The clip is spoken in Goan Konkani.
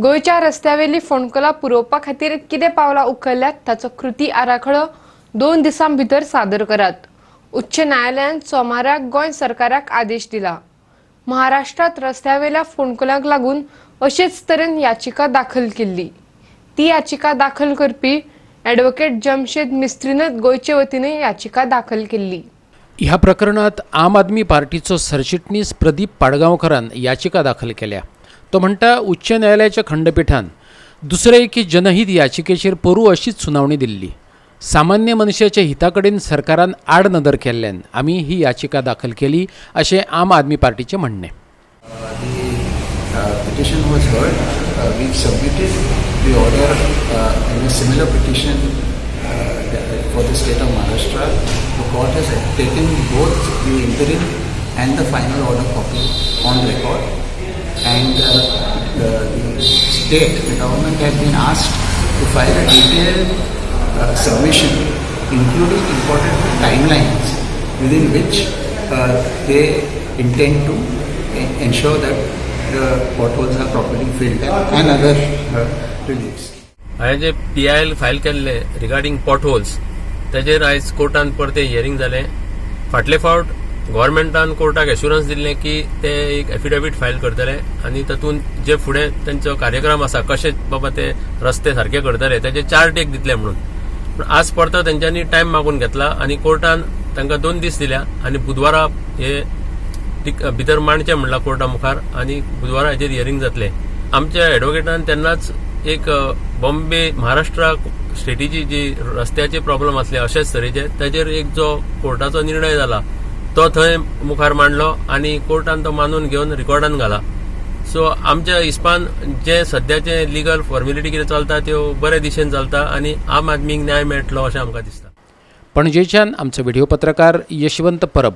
गोंयच्या रस्त्यावेली फोंडकुलां पुरोवपा खातीर कितें पावलां उखल्ल्यात ताचो कृती आराखडो 2 दिसां भितर सादर करात. उच्च न्यायालयान सोमाराक गोंय सरकाराक आदेश दिला. महाराष्ट्रात रस्त्यावेल्या फोंडकुलांक लागून अशेच तरेन याचिका दाखल केल्ली. ती याचिका दाखल करपी ॲडव्होकेट जमशेद मिस्त्रीनच गोंयचे वतीन याचिका दाखल केल्ली. ह्या प्रकरणात आम आदमी पार्टीचो सरचिटणीस प्रदीप पाडगांवकरान याचिका दाखल केल्या. तो म्हणटा, उच्च न्यायालयाच्या खंडपीठान दुसरे एके जनहीत याचिकेचेर पोरूं अशीच सुनावणी दिल्ली. सामान्य मनशाच्या हिता कडेन सरकारान आडनदर केल्ल्यान आमी ही याचिका दाखल केली, अशें आम आदमी पार्टीचें म्हणणें. The petition was heard. We've submitted the order in a similar petition for the state of Maharashtra. The court has taken both the interim and the final order copy on record, and the state, the government has been asked to file a detailed submission, including important timelines within which they intend to ensure that the potholes are properly filled and other reliefs. हांवें जे पीआयएल फायल केल्ले रिगार्डींग पॉटहोल्स, तेजेर आयज कोर्टान परतें हियरींग जालें. फाटले फावट गव्हर्मेंटान कोर्टाक एश्युरन्स दिल्लें की ते एक एफिडेवीट फायल करतले आनी तातूंत जे फुडें तेंचो कार्यक्रम आसा, कशे बाबा ते रस्ते सारके करतले, तेजे चार्ट एक दितले म्हणून. पूण आज परतो तेंच्यांनी टायम मागून घेतला आनी कोर्टान तांकां 2 दीस दिल्या आनी बुधवारा हे भितर मांडचें म्हणलां कोर्टा मुखार आनी बुधवारा हेजेर हियरींग जातलें. आमच्या एडवोकेटान तेन्नाच एक बॉम्बे महाराष्ट्रा स्टेटीची जी रस्त्याचे प्रॉब्लम आसले अशेच तरेचे, ताजेर एक जो कोर्टाचो निर्णय जाला तो थंय मुखार मांडलो आनी कोर्टान तो मानून घेवन रिकॉर्डान घाला. सो आमच्या हिसपान जे सद्याचे लिगल फॉर्मेलिटी कितें चलता त्यो बरे दिशेन चलता आनी आम आदमीक न्याय मेळटलो अशें आमकां दिसता. पणजेच्यान आमचो व्हिडिओ पत्रकार यशवंत परब.